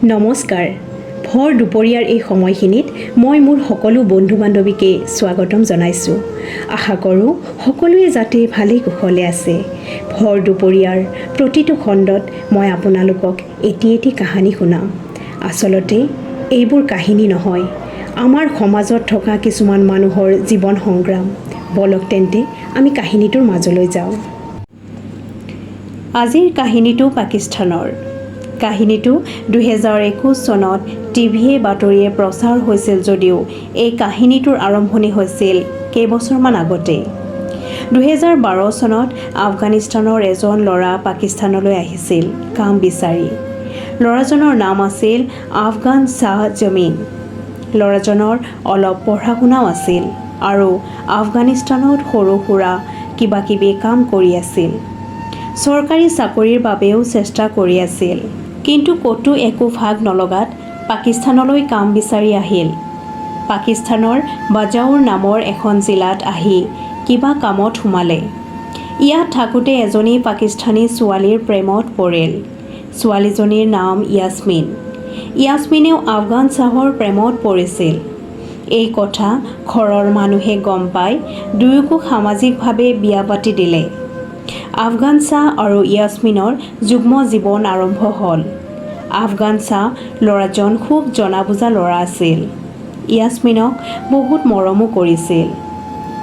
নমস্কাৰ। ভৰ দুপৰীয়াৰ এই সময়খিনিত মই মোৰ সকলো বন্ধু বান্ধৱীকে স্বাগতম জনাইছোঁ। আশা কৰোঁ সকলোৱে যাতে ভালেই কুশলে আছে। ভৰ দুপৰীয়াৰ প্ৰতিটো খণ্ডত মই আপোনালোকক এটি এটি কাহিনী শুনাম। আচলতে এইবোৰ কাহিনী নহয়, আমাৰ সমাজত থকা কিছুমান মানুহৰ জীৱন সংগ্ৰাম। ব'লক তেন্তে, আমি কাহিনীটোৰ মাজলৈ যাওঁ। আজিৰ কাহিনীটো পাকিস্তানৰ। কাহিনীটো 2021 চনত টিভিয়ে বাতৰিয়ে প্ৰচাৰ হৈছিল যদিও এই কাহিনীটোৰ আৰম্ভণি হৈছিল কেইবছৰমান আগতে। 2012 চনত আফগানিস্তানৰ এজন ল'ৰা পাকিস্তানলৈ আহিছিল কাম বিচাৰি। ল'ৰাজনৰ নাম আছিল আফগান শ্বাহ জমিন। ল'ৰাজনৰ অলপ পঢ়া শুনাও আছিল আৰু আফগানিস্তানত সৰু সুৰা কিবা কিবি কাম কৰি আছিল। চৰকাৰী চাকৰিৰ বাবেও চেষ্টা কৰি আছিল। কিন্তু ক'তো একো ভাগ নলগাত পাকিস্তানলৈ কাম বিচাৰি আহিল। পাকিস্তানৰ বাজাউৰ নামৰ এখন জিলাত আহি কিবা কামত সোমালে। ইয়াত থাকোঁতে এজনী পাকিস্তানী ছোৱালীৰ প্ৰেমত পৰিল। ছোৱালীজনীৰ নাম য়াছমিন। য়াছমিনেও আফগান শ্বাহৰ প্ৰেমত পৰিছিল। এই কথা ঘৰৰ মানুহে গম পাই দুয়োকো সামাজিকভাৱে বিয়া পাতি দিলে। আফগান শ্বাহ আৰু য়াছমিনৰ যুগ্ম জীৱন আৰম্ভ হ'ল। আফগান শ্বাহ ল'ৰাজন খুব জনা বুজা ল'ৰা আছিল। য়াছমিনক বহুত মৰমো কৰিছিল।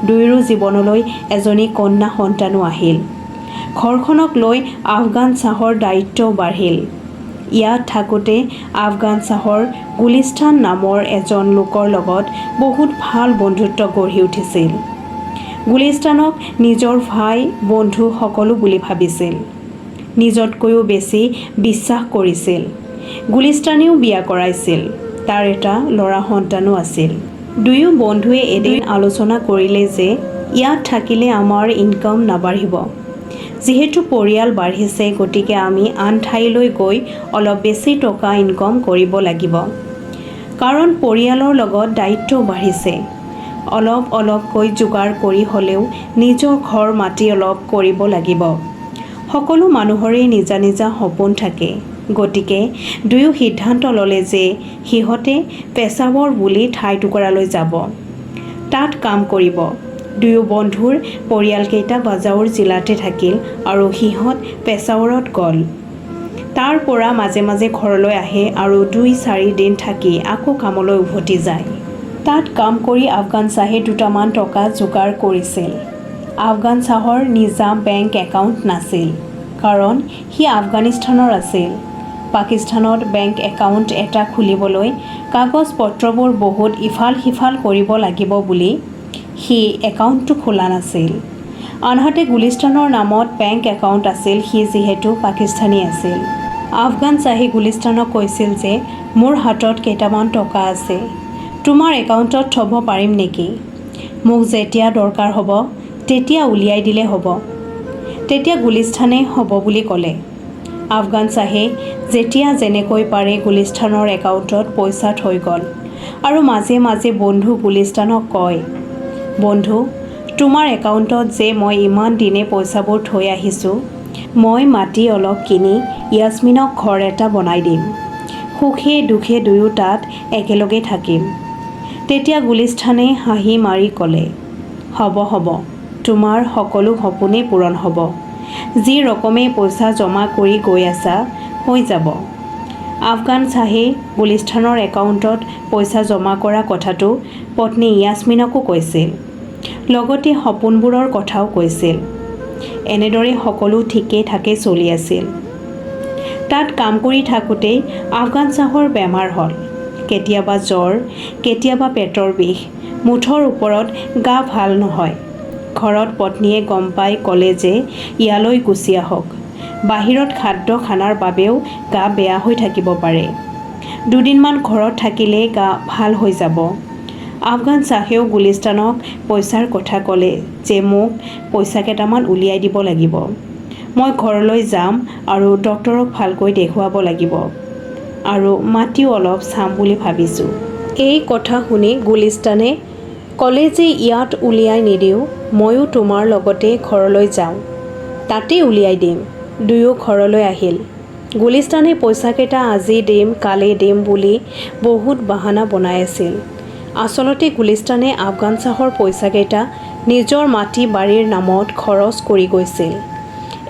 দুয়োৰো জীৱনলৈ এজনী কন্যা সন্তানো আহিল। ঘৰখনক লৈ আফগান শ্বাহৰ দায়িত্বও বাঢ়িল। ইয়াত থাকোঁতে আফগান শ্বাহৰ গুলিস্তান নামৰ এজন লোকৰ লগত বহুত ভাল বন্ধুত্ব গঢ়ি উঠিছিল। গুলিস্তানক নিজৰ ভাই বন্ধু সকলো বুলি ভাবিছিল। নিজতকৈও বেছি বিশ্বাস কৰিছিল। গুলিস্তানেও বিয়া কৰাইছিল। তাৰ এটা ল'ৰা সন্তানো আছিল। দুয়ো বন্ধুৱে এদিন আলোচনা কৰিলে যে ইয়াত থাকিলে আমাৰ ইনকাম নাবাঢ়িব। যিহেতু পৰিয়াল বাঢ়িছে, গতিকে আমি আন ঠাইলৈ গৈ অলপ বেছি টকা ইনকাম কৰিব লাগিব। কাৰণ পৰিয়ালৰ লগত দায়িত্বও বাঢ়িছে। অলপ অলপকৈ যোগাৰ কৰি হ'লেও নিজৰ ঘৰ মাটি অলপ কৰিব লাগিব। সকলো মানুহৰে নিজা নিজা সপোন থাকে। গতিকে দুয়ো সিদ্ধান্ত ল'লে যে সিহঁতে পেছাৱৰ বুলি ঠাই টুকুৰালৈ যাব। তাত কাম কৰিব। দুয়ো বন্ধুৰ পৰিয়ালকেইটা বাজাউৰ জিলাতে থাকিল আৰু সিহঁত পেছাৱৰত গ'ল। তাৰ পৰা মাজে মাজে ঘৰলৈ আহে আৰু দুই চাৰি দিন থাকি আকৌ কামলৈ উভতি যায়। তাত কাম কৰি আফগান শ্বাহে দুটামান টকা যোগাৰ কৰিছিল। আফগান শ্বাহৰ নিজা বেংক একাউণ্ট নাছিল, কাৰণ সি আফগানিস্তানৰ আছিল। পাকিস্তানত বেংক একাউণ্ট এটা খুলিবলৈ কাগজ পত্ৰবোৰ বহুত ইফাল সিফাল কৰিব লাগিব বুলি সি একাউণ্টটো খোলা নাছিল। আনহাতে গুলিস্তানৰ নামত বেংক একাউণ্ট আছিল, সি যিহেতু পাকিস্তানী আছিল। আফগান শ্বাহে গুলিস্তানক কৈছিল যে মোৰ হাতত কেইটামান টকা আছে, তোমাৰ একাউণ্টত থ'ব পাৰিম নেকি? মোক যেতিয়া দৰকাৰ হ'ব তেতিয়া উলিয়াই দিলে হ'ব। তেতিয়া গুলিস্তানে হ'ব বুলি ক'লে। আফগান শ্বাহে যেতিয়া যেনেকৈ পাৰে গুলিস্তানৰ একাউণ্টত পইচা থৈ গ'ল আৰু মাজে মাজে বন্ধু গুলিস্তানক কয়, "বন্ধু, তোমাৰ একাউণ্টত যে মই ইমান দিনে পইচাবোৰ থৈ আহিছোঁ, মই মাটি অলপ কিনি য়াছমিনক ঘৰ এটা বনাই দিম। সুখে দুখে দুয়ো তাত একেলগে থাকিম।" তেতিয়া গুলিস্তানে হাঁহি মাৰি ক'লে, "হ'ব হ'ব, তোমাৰ সকলো সপোনেই পূৰণ হ'ব। যি ৰকমে পইচা জমা কৰি গৈ আছা, হৈ যাব।" আফগান শ্বাহে গুলিস্তানৰ একাউণ্টত পইচা জমা কৰা কথাটো পত্নী য়াছমিনকো কৈছিল। লগতে সপোনবোৰৰ কথাও কৈছিল। এনেদৰে সকলো ঠিকে ঠাকে চলি আছিল। তাত কাম কৰি থাকোঁতেই আফগান শ্বাহৰ বেমাৰ হ'ল। কেতিয়াবা জ্বৰ, কেতিয়াবা পেটৰ বিষ, মুঠৰ ওপৰত গা ভাল নহয়। ঘৰত পত্নীয়ে গম পাই ক'লে যে ইয়ালৈ গুচি আহক। বাহিৰত খাদ্য খানাৰ বাবেও গা বেয়া হৈ থাকিব পাৰে। দুদিনমান ঘৰত থাকিলে গা ভাল হৈ যাব। আফগান শ্বাহেও গুলিস্তানক পইচাৰ কথা ক'লে যে মোক পইচা কেইটামান উলিয়াই দিব লাগিব। মই ঘৰলৈ যাম আৰু ডক্তৰক ভালকৈ দেখুৱাব লাগিব আৰু মাটিও অলপ চাম বুলি ভাবিছোঁ। এই কথা শুনি গুলিস্তানে ক'লে যে ইয়াত উলিয়াই নিদিওঁ, ময়ো তোমাৰ লগতে ঘৰলৈ যাওঁ, তাতেই উলিয়াই দিম। দুয়ো ঘৰলৈ আহিল। গুলিস্তানে পইচাকেইটা আজি দিম কালি দিম বুলি বহুত বাহানা বনাই আছিল। আচলতে গুলিস্তানে আফগান শ্বাহৰ পইচাকেইটা নিজৰ মাটি বাৰীৰ নামত খৰচ কৰি গৈছিল।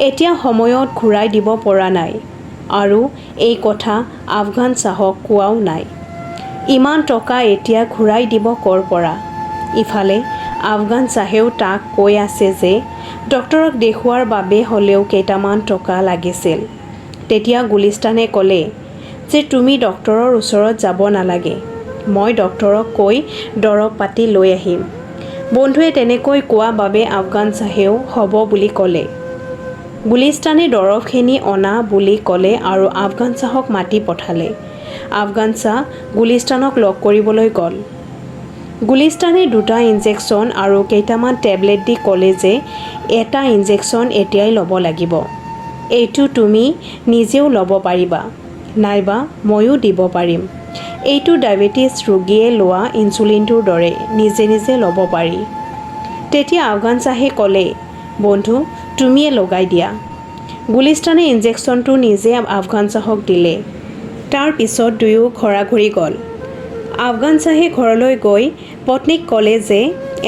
এতিয়া সময়ত ঘূৰাই দিব পৰা নাই আৰু এই কথা আফগান শ্বাহক কোৱাও নাই। ইমান টকা এতিয়া ঘূৰাই দিব ক'ৰ পৰা? ইফালে আফগান শ্বাহেও তাক কৈ আছে যে ডক্তৰক দেখুওৱাৰ বাবে হ'লেও কেইটামান টকা লাগিছিল। তেতিয়া গুলিস্তানে ক'লে যে তুমি ডক্তৰৰ ওচৰত যাব নালাগে, মই ডক্তৰক কৈ দৰৱ পাতি লৈ আহিম। বন্ধুৱে তেনেকৈ কোৱা বাবে আফগান শ্বাহেও হ'ব বুলি ক'লে। গুলিস্তানে দৰৱখিনি অনা বুলি ক'লে আৰু আফগান শ্বাহক মাতি পঠালে। আফগান শ্বাহ গুলিস্তানক লগ কৰিবলৈ গ'ল। গুলিস্তানে দুটা ইনজেকশ্যন আৰু কেইটামান টেবলেট দি ক'লে যে এটা ইনজেকশ্যন এতিয়াই ল'ব লাগিব, এইটো তুমি নিজেও ল'ব পাৰিবা নাইবা ময়ো দিব পাৰিম। এইটো ডায়েবেটিছ ৰোগীয়ে লোৱা ইনচুলিনটোৰ দৰে নিজে নিজে ল'ব পাৰি। তেতিয়া আফগান শ্বাহে ক'লে, বন্ধু, তুমিয়ে লগাই দিয়া। গুলিস্তানে ইনজেকশ্যনটো নিজে আফগান শ্বাহক দিলে। তাৰ পিছত দুয়ো ঘৰাঘৰি গ'ল। আফগান শ্বাহে ঘৰলৈ গৈ পত্নীক ক'লে যে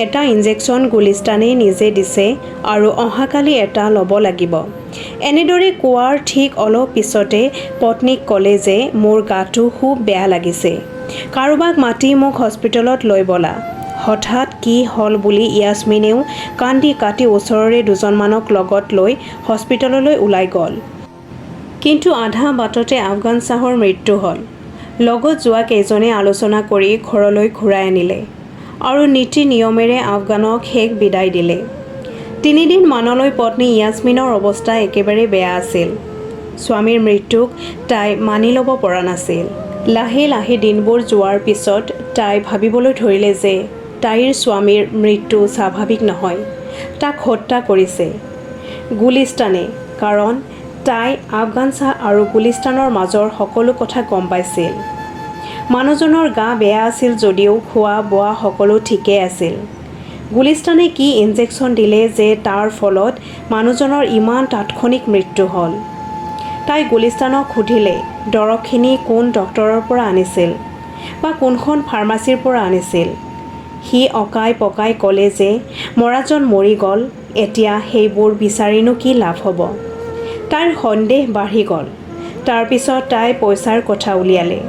এটা ইনজেকশ্যন গুলিস্তানে নিজে দিছে আৰু অহাকালি এটা ল'ব লাগিব। এনেদৰে কোৱাৰ ঠিক অলপ পিছতে পত্নীক ক'লে যে মোৰ গাটো খুব বেয়া লাগিছে, কাৰোবাক মাতি মোক হস্পিটেলত লৈ ব'লা। হঠাৎ কি হ'ল বুলি য়াছমিনেও কান্দি কাটি ওচৰৰে দুজনমানক লগত লৈ হস্পিটেললৈ ওলাই গ'ল। কিন্তু আধা বাটতে আফগান শ্বাহৰ মৃত্যু হ'ল। লগত যোৱা কেইজনে আলোচনা কৰি ঘৰলৈ ঘূৰাই আনিলে আৰু নীতি নিয়মেৰে আফগানক শেষ বিদায় দিলে। তিনিদিনমানলৈ পত্নী য়াছমিনৰ অৱস্থা একেবাৰে বেয়া আছিল। স্বামীৰ মৃত্যুক তাই মানি ল'ব পৰা নাছিল। লাহে লাহে দিনবোৰ যোৱাৰ পিছত তাই ভাবিবলৈ ধৰিলে যে তাইৰ স্বামীৰ মৃত্যু স্বাভাৱিক নহয়, তাক হত্যা কৰিছে গুলিস্তানে। কাৰণ তাই আফগান শ্বাহ আৰু গুলিস্তানৰ মাজৰ সকলো কথা গম পাইছিল। মানুহজনৰ গা বেয়া আছিল যদিও খোৱা বোৱা সকলো ঠিকেই আছিল। গুলিস্তানে কি ইনজেকশ্যন দিলে যে তাৰ ফলত মানুহজনৰ ইমান তাৎক্ষণিক মৃত্যু হ'ল? তাই গুলিস্তানক সুধিলে দৰৱখিনি কোন ডক্তৰৰ পৰা আনিছিল বা কোনখন ফাৰ্মাচীৰ পৰা আনিছিল। সি অকাই পকাই ক'লে যে মৰাজন মৰি গ'ল, এতিয়া সেইবোৰ বিচাৰিনো কি লাভ হ'ব? তাইৰ সন্দেহ বাঢ়ি গ'ল। তাৰপিছত তাই পইচাৰ কথা উলিয়ালে।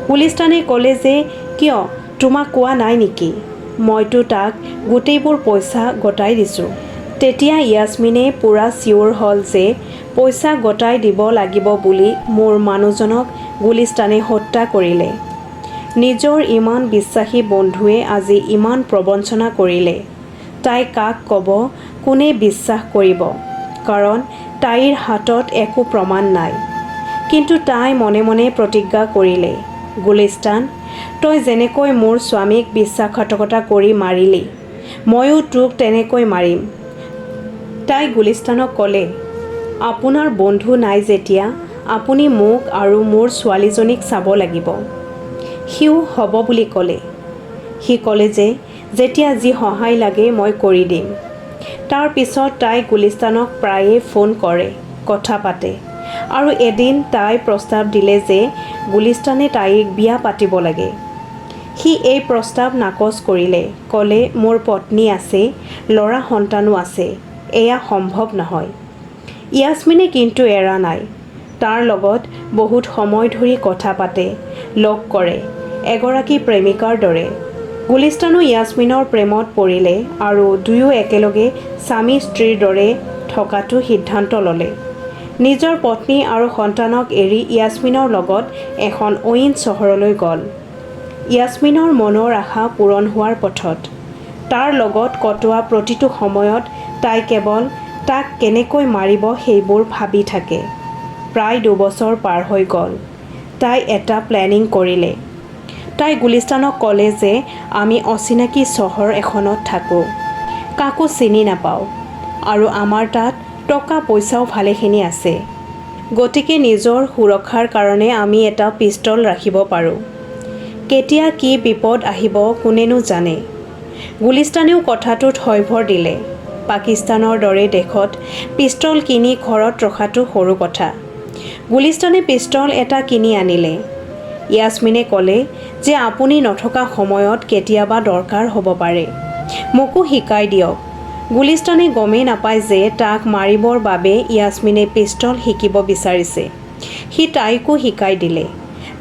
গুলিস্তানে ক'লে যে কিয়, তোমাক কোৱা নাই নেকি? মইতো তাক গোটেইবোৰ পইচা গতাই দিছোঁ। তেতিয়া য়াছমিনে পূৰা চিয়'ৰ হ'ল যে পইচা গতাই দিব লাগিব বুলি মোৰ মানুহজনক গুলিস্তানে হত্যা কৰিলে। নিজৰ ইমান বিশ্বাসী বন্ধুৱে আজি ইমান প্ৰবঞ্চনা কৰিলে। তাই কাক ক'ব, কোনে বিশ্বাস কৰিব? কাৰণ তাইৰ হাতত একো প্ৰমাণ নাই। কিন্তু তাই মনে মনে প্ৰতিজ্ঞা কৰিলে, গুলিস্তান, তই যেনেকৈ মোৰ স্বামীক বিশ্বাসঘাতকতা কৰি মাৰিলি, ময়ো তোক তেনেকৈ মাৰিম। তাই গুলিস্তানক ক'লে, আপোনাৰ বন্ধু নাই যেতিয়া আপুনি মোক আৰু মোৰ ছোৱালীজনীক চাব লাগিব। সিও হ'ব বুলি ক'লে। সি ক'লে যে যেতিয়া যি সহায় লাগে মই কৰি দিম। তাৰ পিছত তাই গুলিস্তানক প্ৰায়ে ফোন কৰে, কথা পাতে আৰু এদিন তাই প্ৰস্তাৱ দিলে যে গুলিস্তানে তাইক বিয়া পাতিব লাগে। সি এই প্ৰস্তাৱ নাকচ কৰিলে, ক'লে মোৰ পত্নী আছে, ল'ৰা সন্তানো আছে, এয়া সম্ভৱ নহয়। য়াছমিনে কিন্তু এৰা নাই। তাৰ লগত বহুত সময় ধৰি কথা পাতে, লগ কৰে, এগৰাকী প্ৰেমিকাৰ দৰে। গুলিস্তানো য়াছমিনৰ প্ৰেমত পৰিলে আৰু দুয়ো একেলগে স্বামী স্ত্ৰীৰ দৰে থকাটো সিদ্ধান্ত ল'লে। নিজৰ পত্নী আৰু সন্তানক এৰি য়াছমিনৰ লগত এখন অইন চহৰলৈ গ'ল। য়াছমিনৰ মনৰ আশা পূৰণ হোৱাৰ পথত। তাৰ লগত কটোৱা প্ৰতিটো সময়ত তাই কেৱল তাক কেনেকৈ মাৰিব সেইবোৰ ভাবি থাকে। প্ৰায় 2 বছৰ পাৰ হৈ গ'ল। তাই এটা প্লেনিং কৰিলে। তাই গুলিস্তানক ক'লে যে আমি অচিনাকি চহৰ এখনত থাকোঁ, কাকো চিনি নাপাওঁ আৰু আমাৰ তাত টকা পইচাও ভালেখিনি আছে। গতিকে নিজৰ সুৰক্ষাৰ কাৰণে আমি এটা পিষ্টল ৰাখিব পাৰোঁ। কেতিয়া কি বিপদ আহিব কোনেনো জানে? গুলিস্তানেও কথাটোত হয়ভৰ দিলে। পাকিস্তানৰ দৰে দেশত পিষ্টল কিনি ঘৰত ৰখাটো সৰু কথা। গুলিস্তানে পিষ্টল এটা কিনি আনিলে। য়াছমিনে ক'লে যে আপুনি নথকা সময়ত কেতিয়াবা দৰকাৰ হ'ব পাৰে, মোকো শিকাই দিয়ক। গুলিস্তানে গমেই নাপায় যে তাক মাৰিবৰ বাবে য়াছমিনে পিষ্টল শিকিব বিচাৰিছে। সি তাইকো শিকাই দিলে।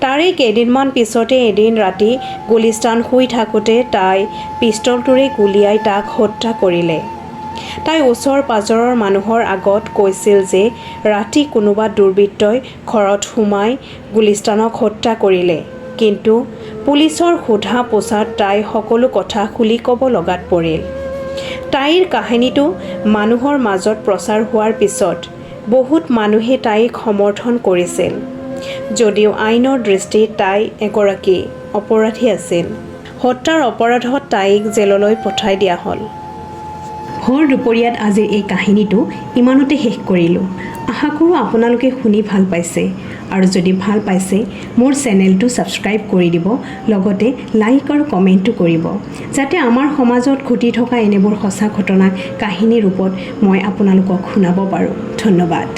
তাৰে কেইদিনমান পিছতে এদিন ৰাতি গুলিস্তান শুই থাকোঁতে তাই পিষ্টলটোৰে গুলীয়াই তাক হত্যা কৰিলে। তাই ওচৰ পাজৰৰ মানুহৰ আগত কৈছিল যে ৰাতি কোনোবা দুৰ্বৃত্তই ঘৰত সোমাই গুলিস্তানক হত্যা কৰিলে। কিন্তু পুলিচৰ সোধা পোছাত তাই সকলো কথা খুলি ক'ব লগাত পৰিল। তাইৰ কাহিনীটো মানুহৰ মাজত প্ৰচাৰ হোৱাৰ পিছত বহুত মানুহে তাইক সমৰ্থন কৰিছিল, যদিও আইনৰ দৃষ্টিত তাই এগৰাকী অপৰাধী আছিল। হত্যাৰ অপৰাধত তাইক জেললৈ পঠাই দিয়া হ'ল। ভৰ দুপৰীয়াত আজিৰ এই কাহিনীটো ইমানতে শেষ কৰিলোঁ। আশা কৰোঁ আপোনালোকে শুনি ভাল পাইছে আৰু যদি ভাল পাইছে, মোৰ চেনেলটো ছাবস্ক্ৰাইব কৰি দিব, লগতে লাইক আৰু কমেণ্টো কৰিব, যাতে আমাৰ সমাজত ঘটি থকা এনেবোৰ সঁচা ঘটনাক কাহিনী ৰূপত মই আপোনালোকক শুনাব পাৰোঁ। ধন্যবাদ।